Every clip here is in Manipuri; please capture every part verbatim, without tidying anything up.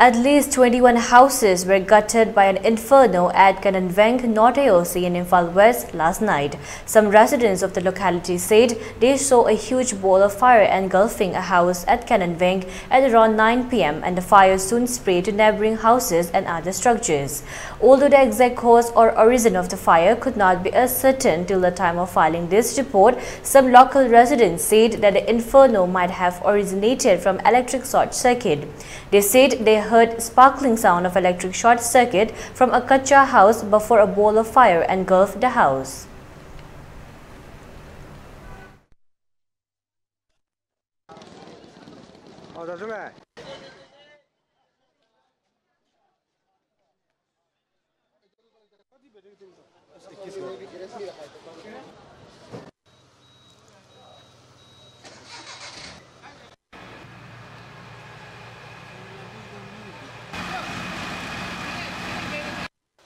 At least twenty-one houses were gutted by an inferno at Kananveng, North A O C in Imphal West last night. Some residents of the locality said they saw a huge ball of fire engulfing a house at Kananveng at around nine p m, and the fire soon spread to neighboring houses and other structures. Although the exact cause or origin of the fire could not be ascertained till the time of filing this report, some local residents said that the inferno might have originated from electric short circuit. They said they heard sparkling sound of electric short circuit from a kacha house before a ball of fire engulfed the house.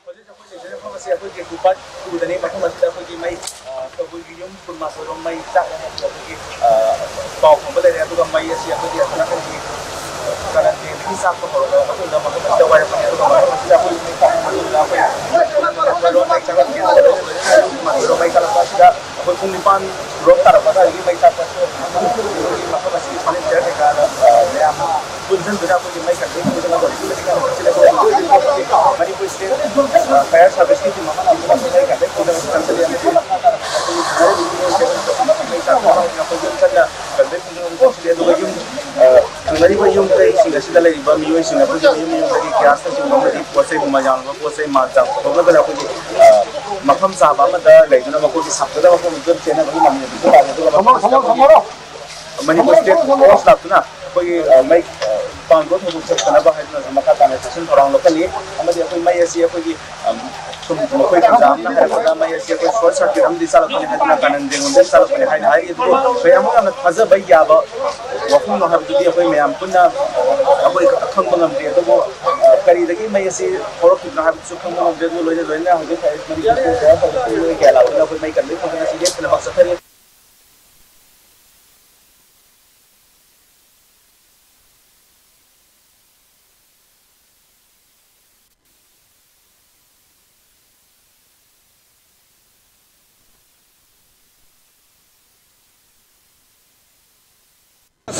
ꯍꯧꯖꯤꯛ ꯑꯩꯈꯣꯏ ꯂꯩꯖꯔꯤꯕ ꯃꯐꯝ ꯑꯁꯤ ꯑꯩꯈꯣꯏꯒꯤ ꯒꯨꯄꯥꯠ ꯇꯨꯗꯅꯤ꯫ ꯃꯐꯝ ꯑꯁꯤꯗ ꯑꯩꯈꯣꯏꯒꯤ ꯃꯩ, ꯑ, ꯀꯕꯨꯏꯒꯤ ꯌꯨꯝ ꯀꯨꯟꯃꯥꯊꯣꯏ ꯔꯣꯝ ꯃꯩ ꯆꯥꯛꯂꯦ ꯍꯥꯏꯕꯗꯣ ꯑꯩꯈꯣꯏꯒꯤ, ꯑ, ꯄꯥꯎ ꯐꯪꯕ ꯂꯩꯔꯦ꯫ ꯑꯗꯨꯒ ꯃꯩ ꯑꯁꯤ ꯑꯩꯈꯣꯏꯒꯤ ꯑꯁꯣꯝ ꯅꯥꯀꯟꯒꯤ ꯀꯥꯔꯟꯇꯦꯟꯗꯒꯤ ꯆꯥꯛꯄ ꯍꯧꯔꯒ ꯃꯇꯨꯡꯗ ꯃꯐꯝ ꯑꯁꯤꯗ ꯋꯥꯏꯔꯛꯄꯅꯤ꯫ ꯑꯗꯨꯒ ꯃꯐꯝ ꯑꯁꯤꯗ ꯑꯩꯈꯣꯏ ꯃꯩ ꯆꯥꯛꯄ ꯃꯇꯨꯡꯗ ꯑꯩꯈꯣꯏ ꯃꯩ ꯆꯥꯛꯂꯛꯄ ꯑꯁꯤꯗ ꯑꯩꯈꯣꯏ ꯄꯨꯡ ꯅꯤꯄꯥꯟ ꯔꯣꯝ ꯇꯥꯔꯛꯄ ꯑꯗꯨꯋꯥꯏꯗꯒꯤ ꯃꯩ ꯆꯥꯛꯄ ꯑꯁꯤ ꯃꯐꯝ ꯑꯁꯤꯒꯤ ꯐꯔꯅꯤꯆꯔ ꯀꯩꯀꯥꯗ, ꯑ, ꯃꯌꯥꯝ ꯄꯨꯟꯁꯤꯟꯗꯨꯅ ꯑꯩꯈꯣꯏꯒꯤ ꯃꯩ ꯀꯟꯇ꯭ꯔꯣꯜ ꯇꯧꯗꯨꯅ ꯍꯧꯖꯤꯛ ꯃꯇꯤꯛ ꯀꯟꯅ ꯆꯪꯁꯤꯜꯂꯦ꯫ ꯑꯗꯨꯒ ꯍꯧꯖꯤꯛ ꯍꯧꯖꯤꯛ ꯃꯅꯤꯄꯨꯔ ꯁ꯭ꯇꯦꯠ, ꯑ, ꯐꯥꯌꯔ ꯁꯥꯔꯚꯤꯁꯀꯤ ꯇꯤꯝ ꯑꯃ ꯍꯧꯖꯤꯛ ꯃꯩ ꯀꯟꯇ꯭ꯔꯣꯜ ꯇꯧꯗꯨꯅ ꯆꯪꯁꯤꯜꯂꯦ꯫ ꯑꯃꯗꯤ ꯃꯩ ꯆꯥꯛꯄ ꯍꯧꯔꯛꯑꯕꯅꯤꯅ ꯑꯩꯈꯣꯏ ꯌꯨꯝ ꯀꯟꯅ ꯀꯟꯇ꯭ꯔꯣꯜ ꯇꯧꯗꯨꯅ ꯆꯪꯁꯤꯜꯂꯦ꯫ ꯑꯗꯨꯒ ꯌꯨꯝ, ꯑ, ꯊꯪꯅꯔꯤꯕ ꯌꯨꯝ ꯀꯩꯁꯤꯡ ꯑꯁꯤꯗ ꯂꯩꯔꯤꯕ ꯃꯤꯑꯣꯏꯁꯤꯡ ꯑꯩꯈꯣꯏꯒꯤ ꯃꯌꯨꯝ ꯃꯌꯨꯝꯗꯒꯤ ꯒ꯭ꯌꯥꯁꯅꯆꯤꯡꯕ ꯑꯃꯗꯤ ꯄꯣꯠ ꯆꯩ ꯃꯃꯜ ꯌꯥꯝꯂꯕ ꯄꯣꯠ ꯆꯩ ꯃꯥꯜ ꯆꯥꯝ ꯄꯨꯊꯣꯛꯅꯗꯅ ꯑꯩꯈꯣꯏꯒꯤ, ꯑ, ꯃꯐꯝ ꯆꯥꯕ ꯑꯃꯗ ꯂꯩꯗꯨꯅ ꯃꯈꯣꯏꯒꯤ ꯁꯥꯐꯒꯗꯕ ꯃꯐꯝ ꯑꯗꯨꯗ ꯆꯦꯟꯅꯕꯒꯤ ꯃꯃꯤ ꯑꯗꯨꯁꯨ ꯂꯥꯛꯑꯦ꯫ ꯑꯗꯨꯒ ꯃꯐꯝ ꯑꯁꯤꯗ ꯑꯩꯈꯣꯏꯒꯤ ꯃꯅꯤꯄꯨꯔ ꯁ꯭ꯇꯦꯠ ꯐꯣꯔꯁ ꯂꯥꯛꯇꯨꯅ ꯑꯩꯈꯣꯏꯒꯤ, ꯑ, ꯃꯩ, ꯑ, ꯄꯥꯟꯕ ꯊꯧꯗꯣꯛ ꯊꯣꯛꯇꯅꯕ ꯍꯥꯏꯗꯨꯅꯁꯨ ꯃꯈꯥ ꯇꯥꯅ ꯆꯦꯛꯁꯤꯟ ꯊꯧꯔꯥꯡ ꯂꯧꯈꯠꯂꯤ꯫ ꯑꯃꯗꯤ ꯑꯩꯈꯣꯏ ꯃꯩ ꯑꯁꯤ ꯑꯩꯈꯣꯏꯒꯤ, ꯑ, ꯁꯨꯝ ꯃꯈꯣꯏ ꯀꯟꯖꯥ ꯑꯃꯅ ꯍꯥꯏꯔꯛꯄꯗ ꯃꯩ ꯑꯁꯤ ꯑꯩꯈꯣꯏ ꯁꯣꯔꯠ ꯁꯔꯀ꯭ꯌꯨꯠ ꯑꯃꯗꯤ ꯆꯥꯜꯂꯛꯄꯅꯤ ꯍꯥꯏꯗꯨꯅ ꯀꯥꯅꯟ ꯗꯦꯡꯒꯣꯟꯗꯒꯤ ꯆꯥꯜꯂꯛꯄꯅꯤ ꯍꯥꯏꯅ ꯍꯥꯏꯔꯤ꯫ ꯑꯗꯨꯕꯨ ꯀꯌꯥꯃꯨꯛ ꯌꯥꯝꯅ ꯊꯥꯖꯕ ꯌꯥꯕ ꯋꯥꯐꯝꯅꯣ ꯍꯥꯏꯕꯗꯨꯗꯤ ꯑꯩꯈꯣꯏ ꯃꯌꯥꯝ ꯄꯨꯟꯅ ꯑꯩꯈꯣꯏ ꯈꯪꯕ ꯉꯝꯗꯦ꯫ ꯑꯗꯨꯕꯨ, ꯑ, ꯀꯔꯤꯗꯒꯤ ꯃꯩ ꯑꯁꯤ ꯍꯧꯔꯛꯈꯤꯕꯅꯣ ꯍꯥꯏꯕꯗꯨꯁꯨ ꯈꯪꯕ ꯉꯝꯗꯦ꯫ ꯑꯗꯨ ꯂꯣꯏꯅ ꯂꯣꯏꯅꯅ ꯍꯧꯖꯤꯛ ꯃꯅꯤꯄꯨꯔ ꯐꯥꯌꯔ ꯁꯥꯔꯚꯤꯁꯀꯤ ꯃꯤꯑꯣꯏ ꯀꯌꯥ ꯂꯥꯛꯇꯨꯅ ꯑꯩꯈꯣꯏ ꯃꯩ ꯀꯟꯕꯒꯤ ꯈꯣꯡꯖꯪ ꯑꯁꯤ ꯂꯦꯞꯇꯅꯃꯛ ꯆꯠꯊꯔꯤ꯫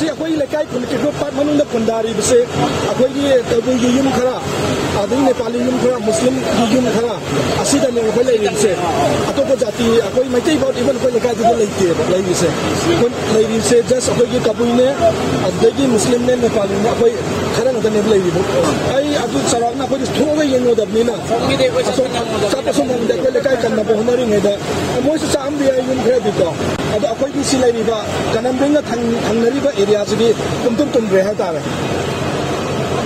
ꯑꯩꯈꯣꯏ ꯂꯩꯀꯥꯏ ꯈꯨꯟ ꯀꯤꯀ꯭ꯔꯣ ꯄꯥꯔꯛ ꯃꯅꯨꯡꯗ ꯈꯨꯟꯗꯥꯔꯤꯕꯁꯦ ꯑꯩꯈꯣꯏꯒꯤ ꯀꯕꯨꯏꯒꯤ ꯌꯨꯝ ꯈꯔ, ꯑꯗꯒꯤ ꯅꯦꯄꯥꯂꯤ ꯌꯨꯝ ꯈꯔ, ꯃꯨꯁꯂꯤꯝꯒꯤ ꯌꯨꯝ ꯈꯔ, ꯑꯁꯤꯗꯅꯦ ꯑꯩꯈꯣꯏ ꯂꯩꯔꯤꯕꯁꯦ꯫ ꯑꯇꯣꯞꯄ ꯖꯥꯇꯤ ꯑꯩꯈꯣꯏ ꯃꯩꯇꯩ ꯐꯥꯎ even ꯑꯩꯈꯣꯏ ꯂꯩꯀꯥꯏꯗꯨꯗ ꯂꯩꯇꯦꯕ ꯂꯩꯔꯤꯁꯦ꯫ ꯑꯩꯈꯣꯏ ꯂꯩꯔꯤꯁꯦ just ꯑꯩꯈꯣꯏꯒꯤ ꯀꯕꯨꯏꯅꯦ, ꯑꯗꯒꯤ ꯃꯨꯁꯂꯤꯝꯅꯦ, ꯅꯦꯄꯥꯂꯤꯅꯦ, ꯑꯩꯈꯣꯏ ꯈꯔ ꯉꯥꯛꯇꯅꯦꯕ ꯂꯩꯔꯤꯕ꯫ ꯑꯩ ꯑꯗꯨ ꯆꯥꯎꯔꯥꯛꯅ ꯑꯩꯈꯣꯏꯗꯤ ꯊꯣꯛꯑꯒ ꯌꯦꯡꯉꯨꯗꯕꯅꯤꯅ ꯆꯥꯛꯄꯁꯨ ꯉꯝꯗꯦ꯫ ꯑꯩꯈꯣꯏ ꯂꯩꯀꯥꯏ ꯀꯟꯅꯕ ꯍꯣꯠꯅꯔꯤꯉꯩꯗ ꯃꯣꯏꯁꯨ ꯆꯥꯛꯑꯝꯕ ꯌꯥꯏ ꯌꯨꯝ ꯈꯔꯗꯤꯀꯣ꯫ ꯑꯗꯣ ꯑꯩꯈꯣꯏꯒꯤ ꯁꯤ ꯂꯩꯔꯤꯕ ꯀꯅꯝꯕꯦꯡꯒ ꯊꯪ-, ꯊꯪꯅꯔꯤꯕ ꯑꯦꯔꯤꯌꯥꯁꯤꯗꯤ ꯄꯨꯝꯇꯨꯝ ꯇꯨꯝꯈ꯭ꯔꯦ ꯍꯥꯏꯇꯥꯔꯦ꯫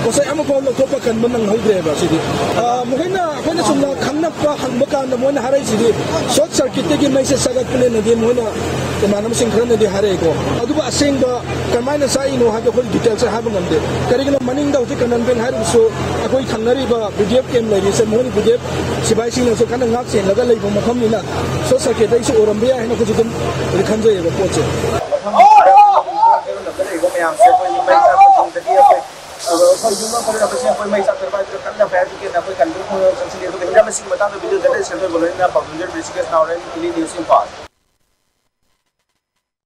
ꯄꯣꯠꯆꯩ ꯑꯃꯐꯥꯎ ꯂꯧꯊꯣꯛꯄ ꯀꯟꯕ ꯅꯪꯍꯧꯗ꯭ꯔꯦꯕ ꯁꯤꯗꯤ꯫ ꯑ, ꯃꯈꯣꯏꯅ, ꯑꯩꯈꯣꯏꯅ ꯆꯨꯝꯅ ꯈꯪꯅꯕ ꯍꯪꯕ ꯀꯥꯟꯗ ꯃꯣꯏꯅ ꯍꯥꯏꯔꯛꯏꯁꯤꯗꯤ short circuit ꯇꯒꯤ ꯃꯩꯁꯦ ꯆꯥꯒꯠꯄꯅꯦꯅꯗꯤ ꯃꯣꯏꯅ ꯏꯃꯥꯟꯅꯕꯁꯤꯡ ꯈꯔꯅꯗꯤ ꯍꯥꯏꯔꯛꯑꯦꯀꯣ꯫ ꯑꯗꯨꯕꯨ ꯑꯁꯦꯡꯕ ꯀꯃꯥꯏꯅ ꯆꯥꯛꯏꯅꯣ ꯍꯥꯏꯕꯗꯤ ꯑꯩꯈꯣꯏ details ꯁꯦ ꯍꯥꯏꯕ ꯉꯝꯗꯦ꯫ ꯀꯔꯤꯒꯤꯅꯣ ꯃꯅꯤꯡꯗ ꯍꯧꯖꯤꯛ ꯀꯅꯝꯕꯦꯡ ꯍꯥꯏꯔꯤꯕꯁꯨ ꯑꯩꯈꯣꯏ ꯊꯪꯅꯔꯤꯕ B D F camp ꯂꯩꯔꯤꯁꯦ ꯃꯣꯏ B D F ꯁꯤꯐꯥꯏꯁꯤꯡꯅꯁꯨ ꯀꯟꯅ ꯉꯥꯛ ꯁꯦꯟꯂꯒ ꯂꯩꯕ ꯃꯐꯝꯅꯤꯅ short circuit ꯇꯒꯤꯁꯨ ꯑꯣꯏꯔꯝꯕ ꯌꯥꯏ ꯍꯥꯏꯅ ꯑꯩꯈꯣꯏꯁꯨ ꯑꯗꯨꯝ ꯈꯟꯖꯩꯌꯦꯕ ꯄꯣꯠꯁꯦ꯫ ꯂꯩꯔꯤꯕ ꯃꯌꯥꯝꯁꯦ ꯑꯩꯈꯣꯏ ꯃꯩ ꯆꯥꯛꯄꯁꯤꯡꯗꯒꯤ ꯑꯩꯈꯣꯏ, ꯑꯩꯈꯣꯏ ꯌꯨꯝ ꯑꯃ ꯄꯨꯔꯛꯄꯁꯦ ꯑꯩꯈꯣꯏ ꯃꯩ ꯆꯥꯛꯄ ꯍꯥꯏꯕꯗꯨ ꯀꯟꯅ fire brigade ꯅ ꯑꯩꯈꯣꯏ ꯀꯟꯕ ꯈꯣꯡꯖꯪ ꯆꯪꯁꯤꯜꯂꯤ꯫ ꯑꯗꯨꯒ ꯍꯤꯔꯝ ꯑꯁꯤꯒꯤ ꯃꯇꯥꯡꯗ video ꯈꯔ ꯁꯦꯝꯗꯣꯛꯄ ꯂꯣꯏꯅꯅ ꯄꯥꯎꯗꯝꯖꯔꯤꯕ ꯔꯤꯁꯤꯀꯦꯁ ꯅꯥꯎꯔꯦꯝ, ꯏꯂꯤ ꯅ꯭ꯌꯨꯁ ꯏꯝꯐꯥꯜ꯫